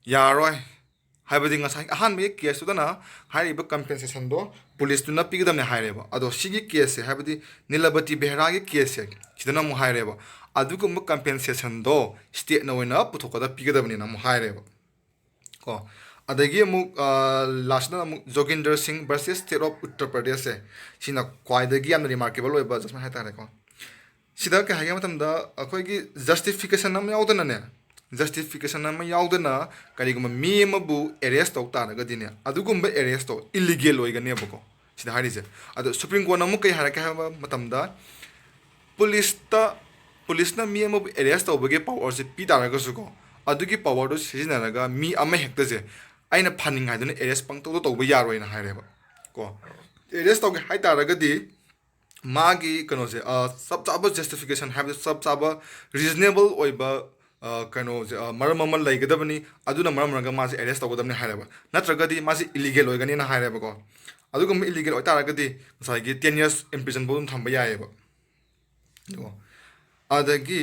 ꯌꯥꯔꯣꯏ, ꯍꯥꯏꯕꯗꯤ ꯉꯁꯥꯏ ꯑꯍꯥꯟꯕꯒꯤ ꯀꯦꯁꯇꯨꯗꯅ ꯍꯥꯏꯔꯤꯕ ꯀꯝꯄꯦꯟꯁꯦꯁꯟꯗꯣ ꯄꯨꯂꯤꯁꯇꯨꯅ ꯄꯤꯒꯗꯕꯅꯦ ꯍꯥꯏꯔꯦꯕ꯫ ꯑꯗꯣ ꯁꯤꯒꯤ ꯀꯦꯁꯁꯦ, ꯍꯥꯏꯕꯗꯤ ꯅꯤꯂꯕꯇꯤ ꯕꯦꯍꯔꯥꯒꯤ ꯀꯦꯁꯁꯦ, ꯁꯤꯗ ꯁꯤꯗꯅ ꯑꯃꯨꯛ ꯍꯥꯏꯔꯦꯕ, ꯑꯗꯨꯒꯨꯝꯕ ꯀꯝꯄꯦꯟꯁꯦꯁꯟꯗꯣ ꯁ꯭ꯇꯦꯠꯅ ꯑꯣꯏꯅ ꯄꯨꯊꯣꯛꯀꯗ ꯄꯤꯒꯗꯕꯅꯤꯅ ꯑꯃꯨꯛ ꯍꯥꯏꯔꯦꯕ꯫ ꯀꯣ, ꯑꯗꯒꯤ ꯑꯃꯨꯛ ꯂꯥꯁꯇꯅ ꯑꯃꯨꯛ ꯖꯣꯒꯤꯟꯗꯔ ꯁꯤꯡ ꯚꯔꯁꯦꯁ ꯁ꯭ꯇꯦꯠ ꯑꯣꯐ ꯎꯠꯇꯔ ꯄ꯭ꯔꯗꯦꯁꯁꯦ, ꯁꯤꯅ ꯈ꯭ꯋꯥꯏꯗꯒꯤ ꯌꯥꯝꯅ ꯔꯤꯃꯥꯔꯀꯦꯕꯜ ꯑꯣꯏꯕ ꯖꯁꯃꯦꯟ ꯍꯥꯏꯇꯥꯔꯦꯀꯣ꯫ ꯁꯤꯗ ꯀꯩ ꯍꯥꯏꯒꯦ ꯍꯥꯏꯕ ꯃꯇꯝꯗ, ꯑꯩꯈꯣꯏꯒꯤ ꯖꯁꯇꯤꯐꯤꯀꯦꯁꯟ ꯑꯃ ꯌꯥꯎꯗꯅꯅꯦ, ꯖꯁꯇꯤꯐꯤꯀꯦꯁꯟ ꯑꯃ ꯌꯥꯎꯗꯅ ꯀꯔꯤꯒꯨꯝꯕ ꯃꯤ ꯑꯃꯕꯨ ꯑꯦꯔꯦꯁ ꯇꯧ ꯇꯥꯔꯒꯗꯤꯅꯦ, ꯑꯗꯨꯒꯨꯝꯕ ꯑꯦꯔꯦꯁꯇꯣ ꯏꯂꯤꯒꯦꯜ ꯑꯣꯏꯒꯅꯦꯕꯀꯣ, ꯁꯤꯗ ꯍꯥꯏꯔꯤꯁꯦ꯫ ꯑꯗꯣ ꯁꯨꯄ꯭ꯔꯤꯝ ꯀꯣꯔꯠꯅ ꯑꯃꯨꯛ ꯀꯩ ꯍꯥꯏꯔꯛꯀꯦ ꯍꯥꯏꯕ ꯃꯇꯝꯗ, ꯄꯨꯂꯤꯁꯇ, ꯄꯨꯂꯤꯁꯅ ꯃꯤ ꯑꯃꯕꯨ ꯑꯦꯔꯦꯁ ꯇꯧꯕꯒꯤ ꯄꯋꯥꯔꯁꯦ ꯄꯤ ꯇꯥꯔꯒꯁꯨꯀꯣ, ꯑꯗꯨꯒꯤ ꯄꯋꯥꯔꯗꯨ ꯁꯤꯖꯤꯟꯅꯔꯒ ꯃꯤ ꯑꯃ ꯍꯦꯛꯇꯁꯦ ꯑꯩꯅ ꯐꯥꯅꯤꯡ ꯍꯥꯏꯗꯨꯅ ꯑꯦꯔꯦꯁ ꯄꯪꯇꯧꯗ ꯇꯧꯕ ꯌꯥꯔꯣꯏꯅ ꯍꯥꯏꯔꯦꯕ ꯀꯣ꯫ ꯑꯦꯔꯦꯁ ꯇꯧꯒꯦ ꯍꯥꯏ ꯇꯥꯔꯒꯗꯤ ꯃꯥꯒꯤ ꯀꯩꯅꯣꯁꯦ, ꯑ, ꯆꯞ ꯆꯥꯕ ꯖꯁꯇꯤꯐꯤꯀꯦꯁꯟ ꯍꯥꯏꯕꯗꯤ ꯆꯞ ꯆꯥꯕ ꯔꯤꯖꯅꯦꯕꯜ ꯑꯣꯏꯕ, ꯑ, ꯀꯩꯅꯣꯁꯦ, ꯑ, ꯃꯔꯝ ꯑꯃ ꯂꯩꯒꯗꯕꯅꯤ, ꯑꯗꯨꯅ ꯃꯔꯝ ꯑꯣꯏꯔꯒ ꯃꯥꯁꯦ ꯑꯦꯔꯦꯁ ꯇꯧꯒꯗꯕꯅꯤ ꯍꯥꯏꯔꯦꯕ, ꯅꯠꯇ꯭ꯔꯒꯗꯤ ꯃꯥꯁꯦ ꯏꯂꯤꯒꯦꯜ ꯑꯣꯏꯒꯅꯤꯅ ꯍꯥꯏꯔꯦꯕꯀꯣ꯫ ꯑꯗꯨꯒꯨꯝꯕ ꯏꯂꯤꯒꯦꯜ ꯑꯣꯏꯇꯥꯔꯒꯗꯤ ꯉꯁꯥꯏꯒꯤ ꯇꯦꯟ ꯌꯔꯁ ꯏꯝꯄ꯭ꯔꯤꯖꯟꯐꯥꯎ ꯑꯗꯨꯝ ꯊꯝꯕ ꯌꯥꯏꯑꯕ꯫ ꯑꯗꯨꯒ ꯑꯗꯒꯤ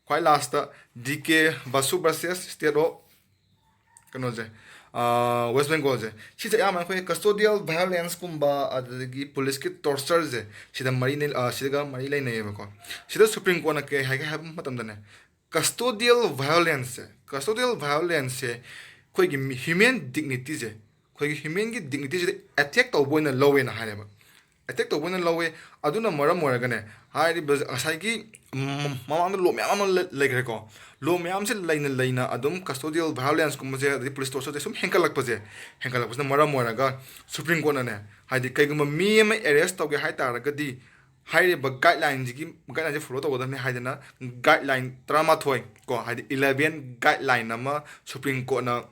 ꯈ꯭ꯋꯥꯏ last D K Basu versus state of ꯀꯩꯅꯣꯁꯦ, ꯋꯦꯁ ꯕꯦꯡꯒꯣꯜꯁꯦ, ꯁꯤꯁꯦ ꯑꯌꯥꯝꯕꯅ ꯑꯩꯈꯣꯏ ꯀꯁꯇꯣꯗꯤꯌꯦꯜ ꯚꯥꯏꯑꯣꯂꯦꯟꯁꯀꯨꯝꯕ ꯑꯗꯨꯗꯒꯤ ꯄꯨꯂꯤꯁꯀꯤ ꯇꯣꯔꯆꯔꯁꯦ ꯁꯤꯗ ꯃꯔꯤ ꯅꯦ-, ꯑ, ꯁꯤꯗꯒ ꯃꯔꯤ ꯂꯩꯅꯩꯌꯦꯕꯀꯣ꯫ ꯁꯤꯗ ꯁꯨꯄ꯭ꯔꯤꯝ ꯀꯣꯔꯠꯅ ꯀꯩ ꯍꯥꯏꯒꯦ ꯍꯥꯏꯕ ꯃꯇꯝꯗꯅꯦ, ꯀꯁꯇꯣꯗꯤꯌꯦꯜ ꯚꯥꯏꯑꯣꯂꯦꯟꯁꯁꯦ, ꯀꯁꯇꯣꯗꯤꯌꯦꯜ ꯚꯥꯏꯑꯣꯂꯦꯟꯁꯁꯦ ꯑꯩꯈꯣꯏꯒꯤ ꯃꯤ-, ꯍ꯭ꯌꯨꯃꯦꯟ ꯗꯤꯒꯅꯤꯇꯤꯁꯦ, ꯑꯩꯈꯣꯏꯒꯤ ꯍ꯭ꯌꯨꯃꯦꯟꯒꯤ ꯗꯤꯒꯅꯤꯇꯤꯁꯤꯗ ꯑꯦꯇꯦꯛ ꯇꯧꯕ ꯑꯣꯏꯅ ꯂꯧꯋꯦꯅ ꯍꯥꯏꯔꯦꯕ꯫ ꯑꯦꯇꯦꯛ ꯇꯧꯕ ꯑꯣꯏꯅ ꯂꯧꯋꯦ꯫ ꯑꯗꯨꯅ ꯃꯔꯝ ꯑꯣꯏꯔꯒꯅꯦ, ꯍꯥꯏꯔꯤꯕ ꯉꯁꯥꯏꯒꯤ, ꯎꯝ, ꯃꯃꯥꯡꯗ ꯂꯣ ꯃꯌꯥꯝ ꯑꯃ ꯂꯩ-, ꯂꯩꯈ꯭ꯔꯦꯀꯣ꯫ ꯂꯣ ꯃꯌꯥꯝꯁꯦ ꯂꯩꯅ ꯂꯩꯅ ꯑꯗꯨꯝ ꯀꯁꯇꯣꯗꯤꯌꯦꯜ ꯚꯥꯏꯑꯣꯂꯦꯟꯁꯀꯨꯝꯕꯁꯦ ꯑꯗꯩ ꯄꯨꯂꯤꯁ ꯇꯣꯔꯆꯔꯁꯦ ꯁꯨꯝ ꯍꯦꯟꯒꯠꯂꯛꯄꯁꯦ, ꯍꯦꯟꯒꯠꯂꯛꯄꯁꯤꯅ ꯃꯔꯝ ꯑꯣꯏꯔꯒ ꯁꯨꯄ꯭ꯔꯤꯝ ꯀꯣꯔꯠꯅꯅꯦ, ꯍꯥꯏꯗꯤ ꯀꯩꯒꯨꯝꯕ ꯃꯤ ꯑꯃ ꯑꯦꯔꯦꯁ ꯇꯧꯒꯦ ꯍꯥꯏ ꯇꯥꯔꯒꯗꯤ ꯍꯥꯏꯔꯤꯕ ꯒꯥꯏꯗꯂꯥꯏꯟꯁꯤꯒꯤ, ꯒꯥꯏꯗꯂꯥꯏꯟꯁꯦ ꯐꯣꯂꯣ ꯇꯧꯒꯗꯕꯅꯤ ꯍꯥꯏꯗꯅ ꯒꯥꯏꯗꯂꯥꯏꯟ ꯇꯔꯥꯃꯥꯊꯣꯏ ꯀꯣ, ꯍꯥꯏꯗꯤ ꯏꯂꯦꯚꯦꯟ ꯒꯥꯏꯗꯂꯥꯏꯟ ꯑꯃ ꯁꯨꯄ꯭ꯔꯤꯝ ꯀꯣꯔꯠꯅ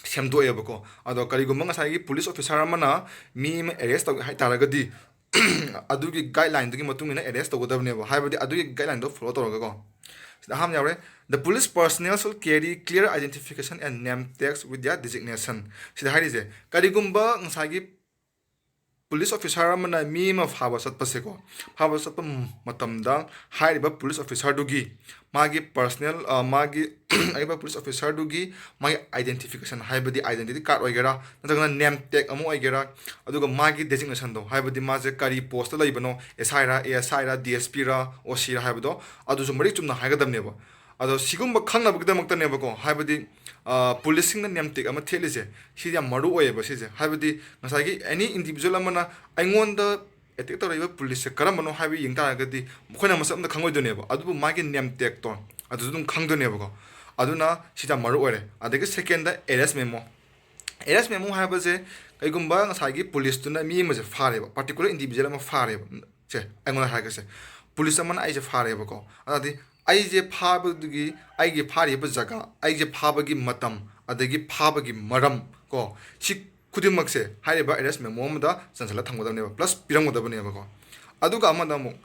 ꯁꯦꯝꯗꯣꯛꯑꯦꯕꯀꯣ꯫ ꯑꯗꯣ ꯀꯔꯤꯒꯨꯝꯕ ꯉꯁꯥꯏꯒꯤ ꯄꯨꯂꯤꯁ ꯑꯣꯐꯤꯁꯥꯔ ꯑꯃꯅ ꯃꯤ ꯑꯃ ꯑꯦꯔꯦꯁ ꯇꯧꯒꯦ ꯍꯥꯏ ꯇꯥꯔꯒꯗꯤ ꯑꯗꯨꯒꯤ ꯒꯥꯏꯗꯂꯥꯏꯟꯗꯨꯒꯤ ꯃꯇꯨꯡ ꯏꯟꯅ ꯑꯦꯔꯦꯁ ꯇꯧꯒꯗꯕꯅꯦꯕ, ꯍꯥꯏꯕꯗꯤ ꯑꯗꯨꯒꯤ ꯒꯥꯏꯗꯂꯥꯏꯟꯗꯣ ꯐꯣꯂꯣ ꯇꯧꯔꯒꯀꯣ꯫ ꯁꯤꯗ ꯑꯍꯥꯟꯕ ꯌꯥꯎꯔꯦ, "The police personnel should carry clear identification and name tags with their designation"꯫ ꯁꯤꯗ ꯍꯥꯏꯔꯤꯁꯦ ꯀꯔꯤꯒꯨꯝꯕ ꯉꯁꯥꯏꯒꯤ ꯄꯨꯂꯤꯁ ꯑꯣꯐꯤꯁꯥꯔ ꯑꯃꯅ ꯃꯤ ꯑꯃ ꯐꯥꯕ ꯆꯠꯄꯁꯦꯀꯣ, ꯐꯥꯕ ꯆꯠꯄ ꯃꯇꯝꯗ ꯍꯥꯏꯔꯤꯕ ꯄꯨꯂꯤꯁ ꯑꯣꯐꯤꯁꯥꯔꯗꯨꯒꯤ ꯃꯥꯒꯤ ꯄꯔꯁꯅꯦꯜ, ꯃꯥꯒꯤ ꯍꯥꯏꯔꯤꯕ ꯄꯨꯂꯤꯁ ꯑꯣꯐꯤꯁꯥꯔꯗꯨꯒꯤ ꯃꯥꯒꯤ ꯑꯥꯏꯗꯦꯟꯇꯤꯐꯤꯀꯦꯁꯟ, ꯍꯥꯏꯕꯗꯤ ꯑꯥꯏꯗꯦꯟꯇꯤꯇꯤ ꯀꯥꯔꯗ ꯑꯣꯏꯒꯦꯔꯥ, ꯅꯠꯇ꯭ꯔꯒꯅ ꯅꯦꯝ ꯇꯦꯛ ꯑꯃ ꯑꯣꯏꯒꯦꯔꯥ, ꯑꯗꯨꯒ ꯃꯥꯒꯤ ꯗꯦꯖꯤꯒꯅꯦꯁꯟꯗꯣ, ꯍꯥꯏꯕꯗꯤ ꯃꯥꯁꯦ ꯀꯔꯤ ꯄꯣꯁꯇ ꯂꯩꯕꯅꯣ, ꯑꯦꯁ ꯑꯥꯏꯔꯥ, ꯑꯦ ꯑꯦꯁ ꯑꯥꯏꯔꯥ, ꯗꯤ ꯑꯦꯁ ꯄꯤꯔꯥ, ꯑꯣ ꯁꯤꯔꯥ ꯍꯥꯏꯕꯗꯣ, ꯑꯗꯨꯁꯨ ꯃꯔꯤꯛ ꯆꯨꯝꯅ ꯍꯥꯏꯒꯗꯕꯅꯦꯕ꯫ ꯑꯗꯣ ꯁꯤꯒꯨꯝꯕ ꯈꯪꯅꯕꯒꯤꯗꯃꯛꯇꯅꯦꯕꯀꯣ, ꯍꯥꯏꯕꯗꯤ ꯄꯨꯂꯤꯁꯁꯤꯡꯅ ꯅꯦꯝ ꯇꯦꯛ ꯑꯃ ꯊꯦꯠꯂꯤꯁꯦ, ꯁꯤ ꯌꯥꯝ ꯃꯔꯨ ꯑꯣꯏꯌꯦꯕ꯫ ꯁꯤꯁꯦ ꯍꯥꯏꯕꯗꯤ ꯉꯁꯥꯏꯒꯤ ꯑꯦꯅꯤ ꯏꯟꯗꯤꯕꯤꯖꯨꯋꯦꯜ ꯑꯃꯅ ꯑꯩꯉꯣꯟꯗ ꯑꯦꯇꯦꯛ ꯇꯧꯔꯛꯏꯕ ꯄꯨꯂꯤꯁꯁꯦ ꯀꯔꯝꯕꯅꯣ ꯍꯥꯏꯕ ꯌꯦꯡ ꯇꯥꯔꯒꯗꯤ ꯃꯈꯣꯏꯅ ꯃꯁꯛ ꯑꯝꯇ ꯈꯪꯉꯣꯏꯗꯣꯏꯅꯦꯕ, ꯑꯗꯨꯕꯨ ꯃꯥꯒꯤ ꯅꯦꯝ ꯇꯦꯛꯇꯣ ꯑꯗꯨꯁꯨ ꯑꯗꯨꯝ ꯈꯪꯗꯣꯏꯅꯦꯕꯀꯣ꯫ ꯑꯗꯨꯅ ꯁꯤ ꯌꯥꯝ ꯃꯔꯨ ꯑꯣꯏꯔꯦ꯫ ꯑꯗꯒꯤ second, Ares memo. Ares memo ꯍꯥꯏꯕꯁꯦ, ꯀꯩꯒꯨꯝꯕ ꯉꯁꯥꯏꯒꯤ ꯄꯨꯂꯤꯁꯇꯨꯅ ꯃꯤ ꯑꯃꯁꯦ ꯐꯥꯔꯦꯕ, ꯄꯥꯔꯇꯤꯀꯨꯂꯔ ꯏꯟꯗꯤꯕꯤꯖꯨꯋꯦꯜ ꯑꯃ ꯐꯥꯔꯦꯕ, ꯁꯦ ꯑꯩꯉꯣꯟꯗ ꯍꯥꯏꯔꯒꯁꯦ, ꯄꯨꯂꯤꯁ ꯑꯃꯅ ꯑꯩꯁꯦ ꯐꯥꯔꯦꯕꯀꯣ꯫ ꯑꯗꯨꯗꯤ ꯑꯩꯁꯦ ꯐꯥꯕꯗꯨꯒꯤ, ꯑꯩꯒꯤ ꯐꯥꯔꯤꯕ ꯖꯒꯥ, ꯑꯩꯁꯦ ꯐꯥꯕꯒꯤ ꯃꯇꯝ, ꯑꯗꯒꯤ ꯐꯥꯕꯒꯤ ꯃꯔꯝ ꯀꯣ, ꯁꯤ ꯈꯨꯗꯤꯡꯃꯛꯁꯦ ꯍꯥꯏꯔꯤꯕ ꯑꯦꯔꯦꯁ ꯃꯦꯃꯣ ꯑꯃꯗ ꯆꯟꯁꯤꯜꯂ ꯊꯝꯒꯗꯕꯅꯦꯕ, ꯄ꯭ꯂꯁ ꯄꯤꯔꯝꯒꯗꯕꯅꯦꯕꯀꯣ꯫ ꯑꯗꯨꯒ ꯑꯃꯅ ꯑꯃꯨꯛ,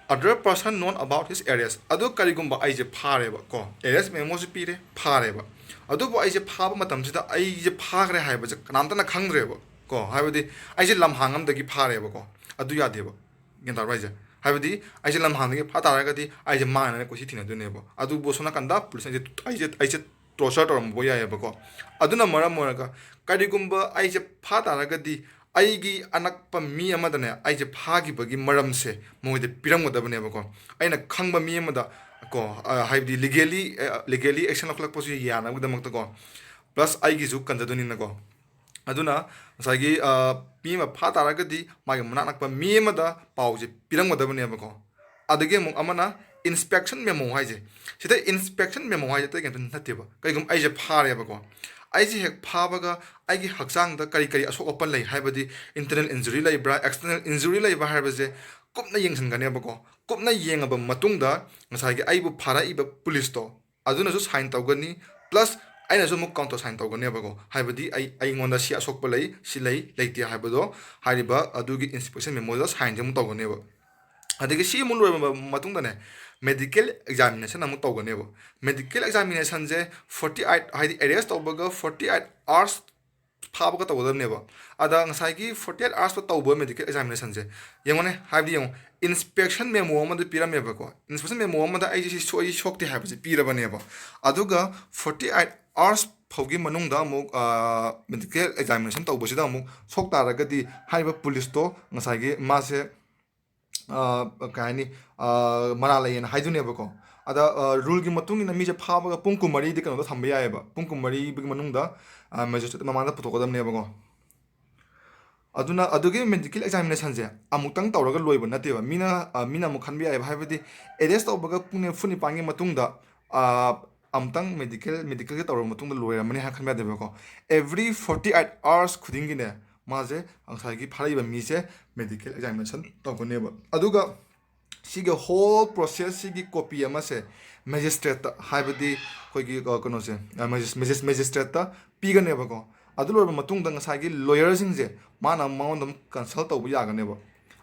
other person known about his arrest꯫ ꯑꯗꯣ ꯀꯔꯤꯒꯨꯝꯕ ꯑꯩꯁꯦ ꯐꯥꯔꯦꯕ ꯀꯣ, ꯑꯦꯔꯦꯁ ꯃꯦꯃꯣꯁꯨ ꯄꯤꯔꯦ, ꯐꯥꯔꯦꯕ, ꯑꯗꯨꯕꯨ ꯑꯩꯁꯦ ꯐꯥꯕ ꯃꯇꯝꯁꯤꯗ ꯑꯩꯁꯦ ꯐꯥꯈ꯭ꯔꯦ ꯍꯥꯏꯕꯁꯦ ꯀꯅꯥꯝꯇꯅ ꯈꯪꯗ꯭ꯔꯦꯕ ꯀꯣ꯫ ꯍꯥꯏꯕꯗꯤ ꯑꯩꯁꯦ ꯂꯝꯍꯥꯡ ꯑꯃꯗꯒꯤ ꯐꯥꯔꯦꯕꯀꯣ, ꯑꯗꯨ ꯌꯥꯗꯦꯕ꯫ ꯒ꯭ꯌꯥꯟ ꯇꯥꯔꯕ ꯍꯥꯏꯁꯦ? ꯍꯥꯏꯕꯗꯤ ꯑꯩꯁꯦ ꯂꯝꯍꯥꯡꯗꯒꯤ ꯐꯥ ꯇꯥꯔꯒꯗꯤ ꯑꯩꯁꯦ ꯃꯥꯡꯉꯦꯅ ꯀꯣꯏꯊꯤ ꯊꯤꯅꯗꯣꯏꯅꯦꯕ꯫ ꯑꯗꯨꯕꯨ ꯁꯣꯝ ꯅꯥꯀꯟꯗ ꯄꯨꯂꯤꯁꯅ ꯑꯩꯁꯦ, ꯑꯩꯁꯦ, ꯑꯩꯁꯦ ꯇꯣꯔꯆꯔ ꯇꯧꯔꯝꯕ ꯌꯥꯏꯑꯕꯀꯣ꯫ ꯑꯗꯨꯅ ꯃꯔꯝ ꯑꯣꯏꯔꯒ ꯀꯔꯤꯒꯨꯝꯕ ꯑꯩꯁꯦ ꯐꯥ ꯇꯥꯔꯒꯗꯤ ꯑꯩꯒꯤ ꯑꯅꯛꯄ ꯃꯤ ꯑꯃꯗꯅꯦ ꯑꯩꯁꯦ ꯐꯥꯈꯤꯕꯒꯤ ꯃꯔꯝꯁꯦ ꯃꯣꯏꯗ ꯄꯤꯔꯝꯒꯗꯕꯅꯦꯕꯀꯣ꯫ ꯑꯩꯅ ꯈꯪꯕ ꯃꯤ ꯑꯃꯗ ꯀꯣ, ꯑ, ꯍꯥꯏꯕꯗꯤ ꯂꯤꯒꯦꯂꯤ, ꯑ, ꯂꯤꯒꯦꯂꯤ ꯑꯦꯛꯁꯟ ꯂꯧꯈꯠꯂꯛꯄꯁꯨ ꯌꯥꯅꯕꯒꯤꯗꯃꯛꯇꯀꯣ, ꯄ꯭ꯂꯁ ꯑꯩꯒꯤꯁꯨ ꯀꯟꯖꯗꯣꯏꯅꯤꯅꯀꯣ꯫ ꯑꯗꯨꯅ ꯉꯁꯥꯏꯒꯤ, ꯑ, ꯃꯤ ꯑꯃ ꯐꯥ ꯇꯥꯔꯒꯗꯤ ꯃꯥꯒꯤ ꯃꯅꯥꯛ ꯅꯛꯄ ꯃꯤ ꯑꯃꯗ ꯄꯥꯎꯁꯦ ꯄꯤꯔꯝꯒꯗꯕꯅꯦꯕꯀꯣ꯫ ꯑꯗꯒꯤ ꯑꯃꯨꯛ ꯑꯃꯅ ꯏꯟꯁꯄꯦꯛꯁꯟ ꯃꯦꯃꯣ ꯍꯥꯏꯁꯦ꯫ ꯁꯤꯗ ꯏꯟꯁꯄꯦꯛꯁꯟ ꯃꯦꯃꯣ ꯍꯥꯏꯁꯦ ꯑꯇꯩ ꯀꯩꯝꯇ ꯅꯠꯇꯦꯕ꯫ ꯀꯩꯒꯨꯝꯕ ꯑꯩꯁꯦ ꯐꯥꯔꯦꯕꯀꯣ, ꯑꯩꯁꯦ ꯍꯦꯛ ꯐꯥꯕꯒ ꯑꯩꯒꯤ ꯍꯛꯆꯥꯡꯗ ꯀꯔꯤ ꯀꯔꯤ ꯑꯁꯣꯛ ꯑꯄꯟ ꯂꯩ, ꯍꯥꯏꯕꯗꯤ ꯏꯟꯇꯔꯅꯦꯜ ꯏꯟꯖꯨꯔꯤ ꯂꯩꯕ꯭ꯔꯥ, ꯑꯦꯛꯁꯇꯔꯅꯦꯜ ꯏꯟꯖꯨꯔꯤ ꯂꯩꯕ꯭ꯔꯥ ꯍꯥꯏꯕꯁꯦ ꯀꯨꯞꯅ ꯌꯦꯡꯁꯤꯟꯒꯅꯦꯕꯀꯣ꯫ ꯀꯨꯞꯅ ꯌꯦꯡꯉꯕ ꯃꯇꯨꯡꯗ ꯉꯁꯥꯏꯒꯤ ꯑꯩꯕꯨ ꯐꯥꯔꯛꯏꯕ ꯄꯨꯂꯤꯁꯇꯣ ꯑꯗꯨꯅꯁꯨ ꯁꯥꯏꯟ ꯇꯧꯒꯅꯤ, ꯄ꯭ꯂꯁ ꯑꯩꯅꯁꯨ ꯑꯃꯨꯛ ꯀꯥꯎꯟꯇꯔ ꯁꯥꯏꯟ ꯇꯧꯒꯅꯦꯕꯀꯣ꯫ ꯍꯥꯏꯕꯗꯤ ꯑꯩ, ꯑꯩꯉꯣꯟꯗ ꯁꯤ ꯑꯁꯣꯛꯄ ꯂꯩ, ꯁꯤ ꯂꯩ, ꯂꯩꯇꯦ ꯍꯥꯏꯕꯗꯣ ꯍꯥꯏꯔꯤꯕ ꯑꯗꯨꯒꯤ ꯏꯟꯁꯄꯦꯛꯁꯟ ꯃꯦꯃꯣꯗ ꯁꯥꯏꯟꯁꯦ ꯑꯃꯨꯛ ꯇꯧꯒꯅꯦꯕ꯫ ꯑꯗꯒꯤ ꯁꯤ ꯑꯃꯨꯛ ꯂꯣꯏꯔꯕ ꯃꯇꯨꯡꯗꯅꯦ, ꯃꯦꯗꯤꯀꯦꯜ ꯑꯦꯛꯖꯥꯃꯤꯅꯦꯁꯟ ꯑꯃꯨꯛ ꯇꯧꯒꯅꯦꯕ꯫ ꯃꯦꯗꯤꯀꯦꯜ ꯑꯦꯛꯖꯥꯃꯤꯅꯦꯁꯟꯁꯦ forty eight, ꯍꯥꯏꯗꯤ ꯑꯦꯔꯦꯁ ꯇꯧꯕꯒ forty eight hours ꯐꯥꯕꯒ ꯇꯧꯒꯗꯕꯅꯦꯕ꯫ ꯑꯗ ꯉꯁꯥꯏꯒꯤ forty eight hours ꯇ ꯇꯧꯕ medical examination ꯁꯦ ꯌꯦꯡꯉꯨꯅꯦ, ꯍꯥꯏꯕꯗꯤ ꯌꯦꯡꯉꯨ, inspection memo ꯑꯃꯗ ꯄꯤꯔꯝꯃꯦꯕꯀꯣ, inspection memo ꯑꯃꯗ ꯑꯩꯁꯦ ꯁꯤ ꯁꯣꯛꯏ ꯁꯣꯛꯇꯦ ꯍꯥꯏꯕꯁꯦ ꯄꯤꯔꯕꯅꯦꯕ꯫ ꯑꯗꯨꯒ forty eight hours ꯐꯥꯎꯒꯤ ꯃꯅꯨꯡꯗ ꯑꯃꯨꯛ medical examination ꯇꯧꯕꯁꯤꯗ ꯑꯃꯨꯛ ꯁꯣꯛ ꯇꯥꯔꯒꯗꯤ ꯍꯥꯏꯔꯤꯕ ꯄꯨꯂꯤꯁꯇꯣ ꯉꯁꯥꯏꯒꯤ ꯃꯥꯁꯦ ꯀꯩ ꯍꯥꯏꯅꯤ, ꯃꯔꯥꯜ ꯂꯩꯌꯦꯅ ꯍꯥꯏꯗꯣꯏꯅꯦꯕꯀꯣ꯫ ꯑꯗ ꯔꯨꯜꯒꯤ ꯃꯇꯨꯡ ꯏꯟꯅ ꯃꯤꯁꯦ ꯐꯥꯕꯒ ꯄꯨꯡ ꯀꯨꯟꯃꯔꯤꯗꯤ ꯀꯩꯅꯣꯗ ꯊꯝꯕ ꯌꯥꯏꯑꯕ, ꯄꯨꯡ ꯀꯨꯟꯃꯔꯤꯒꯤ ꯃꯅꯨꯡꯗ ꯃꯦꯖꯤꯁꯇ꯭ꯔꯦꯠ ꯃꯃꯥꯡꯗ ꯄꯨꯊꯣꯛꯀꯗꯕꯅꯦꯕꯀꯣ꯫ ꯑꯗꯨꯅ ꯑꯗꯨꯒꯤ medical examination ꯁꯦ ꯑꯃꯨꯛꯇꯪ ꯇꯧꯔꯒ ꯂꯣꯏꯕ ꯅꯠꯇꯦꯕ꯫ ꯃꯤꯅ ꯃꯤꯅ ꯑꯃꯨꯛ ꯈꯟꯕ ꯌꯥꯏꯑꯕ, ꯍꯥꯏꯕꯗꯤ arrest ꯇꯧꯕꯒ ꯄꯨꯡ ꯅꯤꯐꯨ ꯅꯤꯄꯥꯟꯒꯤ ꯃꯇꯨꯡꯗ ꯑꯃꯨꯛꯇꯪ medical medicalꯒ ꯇꯧꯔꯕ ꯃꯇꯨꯡꯗ ꯂꯣꯏꯔꯝꯃꯅꯤ ꯍꯥꯏꯅ ꯈꯟꯕ ꯌꯥꯗꯦꯕꯀꯣ꯫ Every forty eight hours ꯈꯨꯗꯤꯡꯒꯤꯅꯦ ꯃꯥꯁꯦ ꯉꯁꯥꯏꯒꯤ ꯐꯥꯔꯛꯏꯕ ꯃꯤꯁꯦ medical examination ꯇꯧꯒꯅꯦꯕ꯫ ꯑꯗꯨꯒ ꯁꯤꯒꯤ whole process ꯁꯤꯒꯤ copy ꯑꯃꯁꯦ ꯃꯦꯖꯤꯁꯇ꯭ꯔꯦꯠꯇ, ꯍꯥꯏꯕꯗꯤ ꯑꯩꯈꯣꯏꯒꯤ ꯀꯩꯅꯣꯁꯦ, ꯃꯦꯖꯤꯁꯇ꯭ꯔꯦꯠꯇ ꯄꯤꯒꯅꯦꯕꯀꯣ꯫ ꯑꯗꯨ ꯂꯣꯏꯔꯕ ꯃꯇꯨꯡꯗ ꯉꯁꯥꯏꯒꯤ ꯂꯣꯌꯔꯁꯤꯡꯁꯦ ꯃꯥꯅ ꯃꯉꯣꯟꯗ ꯑꯗꯨꯝ consult ꯇꯧꯕ ꯌꯥꯒꯅꯦꯕ꯫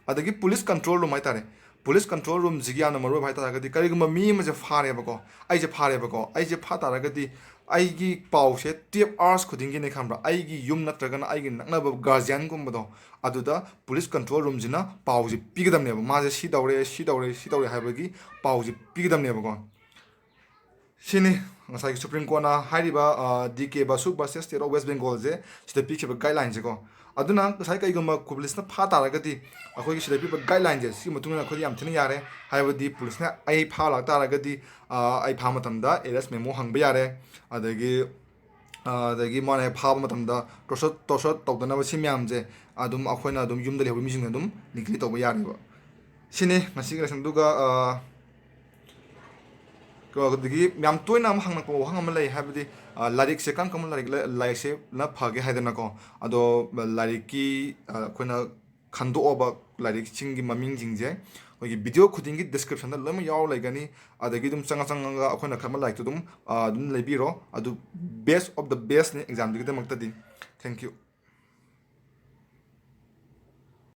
ꯑꯗꯒꯤ ꯄꯨꯂꯤꯁ ꯀꯟꯇ꯭ꯔꯣꯜ ꯔꯨꯝ ꯍꯥꯏꯇꯥꯔꯦ, ꯄꯨꯂꯤꯁ ꯀꯟꯇ꯭ꯔꯣꯜ ꯔꯨꯝꯁꯤꯒꯤ ꯌꯥꯝꯅ ꯃꯔꯨ ꯑꯣꯏꯕ ꯍꯥꯏꯇꯥꯔꯒꯗꯤ, ꯀꯔꯤꯒꯨꯝꯕ ꯃꯤ ꯑꯃꯁꯦ ꯐꯥꯔꯦꯕꯀꯣ, ꯑꯩꯁꯦ ꯐꯥꯔꯦꯕꯀꯣ, ꯑꯩꯁꯦ ꯐꯥ ꯇꯥꯔꯒꯗꯤ ꯑꯩꯒꯤ ꯄꯥꯎꯁꯦ twelve hours ꯈꯨꯗꯤꯡꯒꯤꯅꯦ ꯈꯪꯕ꯭ꯔꯥ, ꯑꯩꯒꯤ ꯌꯨꯝ ꯅꯠꯇ꯭ꯔꯒꯅ ꯑꯩꯒꯤ ꯅꯛꯅꯕ ꯒꯥꯔꯖꯤꯌꯥꯟꯒꯨꯝꯕꯗꯣ ꯑꯗꯨꯗ ꯄꯨꯂꯤꯁ ꯀꯟꯇ꯭ꯔꯣꯜ ꯔꯨꯝꯁꯤꯅ ꯄꯥꯎꯁꯦ ꯄꯤꯒꯗꯕꯅꯦꯕ꯫ ꯃꯥꯁꯦ ꯁꯤ ꯇꯧꯔꯦ, ꯁꯤ ꯇꯧꯔꯦ, ꯁꯤ ꯇꯧꯔꯦ ꯍꯥꯏꯕꯒꯤ ꯄꯥꯎꯁꯦ ꯄꯤꯒꯗꯕꯅꯦꯕꯀꯣ꯫ ꯁꯤꯅꯤ ꯉꯁꯥꯏꯒꯤ ꯁꯨꯄ꯭ꯔꯤꯝ ꯀꯣꯔꯠꯅ ꯍꯥꯏꯔꯤꯕ D K Basu versus state of west ꯕꯦꯡꯒꯣꯜꯁꯦ ꯁꯤꯗ ꯄꯤꯈꯤꯕ ꯒꯥꯏꯗꯂꯥꯏꯟꯁꯦꯀꯣ꯫ ꯑꯗꯨꯅ ꯉꯁꯥꯏ ꯀꯩꯒꯨꯝꯕ ꯄꯨꯂꯤꯁꯅ ꯐꯥ ꯇꯥꯔꯒꯗꯤ ꯑꯩꯈꯣꯏꯒꯤ ꯁꯤꯗ ꯄꯤꯕ ꯒꯥꯏꯗꯂꯥꯏꯟꯁꯦ ꯁꯤꯒꯤ ꯃꯇꯨꯡ ꯏꯟꯅ ꯑꯩꯈꯣꯏꯗ ꯌꯥꯝ ꯊꯤꯅ ꯌꯥꯔꯦ꯫ ꯍꯥꯏꯕꯗꯤ ꯄꯨꯂꯤꯁꯅ ꯑꯩ ꯐꯥ ꯂꯥꯛ ꯇꯥꯔꯒꯗꯤ ꯑꯩ ꯐꯥ ꯃꯇꯝꯗ arrest memo ꯍꯪꯕ ꯌꯥꯔꯦ꯫ ꯑꯗꯒꯤ ꯑꯗꯒꯤ ꯃꯥꯅ ꯍꯦꯛ ꯐꯥꯕ ꯃꯇꯝꯗ torture torture ꯇꯧꯗꯅꯕ ꯁꯤ ꯃꯌꯥꯝꯁꯦ ꯑꯗꯨꯝ ꯑꯩꯈꯣꯏꯅ ꯑꯗꯨꯝ ꯌꯨꯝꯗ ꯂꯩꯍꯧꯕ ꯃꯤꯁꯤꯡꯅ ꯑꯗꯨꯝ neglect ꯇꯧꯕ ꯌꯥꯔꯦꯕ꯫ ꯁꯤꯅꯤ ꯉꯁꯤꯒꯤ ꯂꯦꯁꯟꯗꯨꯒ꯫ ꯑꯗꯒꯤ ꯌꯥꯝ ꯇꯣꯏꯅ ꯑꯃ ꯍꯪꯂꯛꯄ ꯋꯥꯍꯪ ꯑꯃ ꯂꯩ, ꯍꯥꯏꯕꯗꯤ ꯂꯥꯏꯔꯤꯛꯁꯦ ꯀꯔꯝ ꯀꯔꯝꯕ ꯂꯥꯏꯔꯤꯛ ꯂꯥꯏꯔꯤꯛꯁꯦꯅ ꯐꯒꯦ ꯍꯥꯏꯗꯅꯀꯣ꯫ ꯑꯗꯣ ꯂꯥꯏꯔꯤꯛꯀꯤ ꯑꯩꯈꯣꯏꯅ ꯈꯟꯗꯣꯛꯑꯕ ꯂꯥꯏꯔꯤꯛꯁꯤꯡꯒꯤ ꯃꯃꯤꯡꯁꯤꯡꯁꯦ ꯑꯩꯈꯣꯏꯒꯤ video ꯈꯨꯗꯤꯡꯒꯤ descriptionꯗ ꯂꯣꯏꯅꯃꯛ ꯌꯥꯎꯔ ꯂꯩꯒꯅꯤ꯫ ꯑꯗꯒꯤ ꯑꯗꯨꯝ ꯆꯪꯉ ꯆꯪꯉꯒ ꯑꯩꯈꯣꯏꯅ ꯈꯟꯕ ꯂꯥꯏꯔꯤꯛꯇꯨ ꯑꯗꯨꯝ ꯑꯗꯨꯝ ꯂꯩꯕꯤꯔꯣ꯫ ꯑꯗꯨ best of the bestꯅꯤ examꯗꯨꯒꯤꯗꯃꯛꯇꯗꯤ꯫ Thank you꯫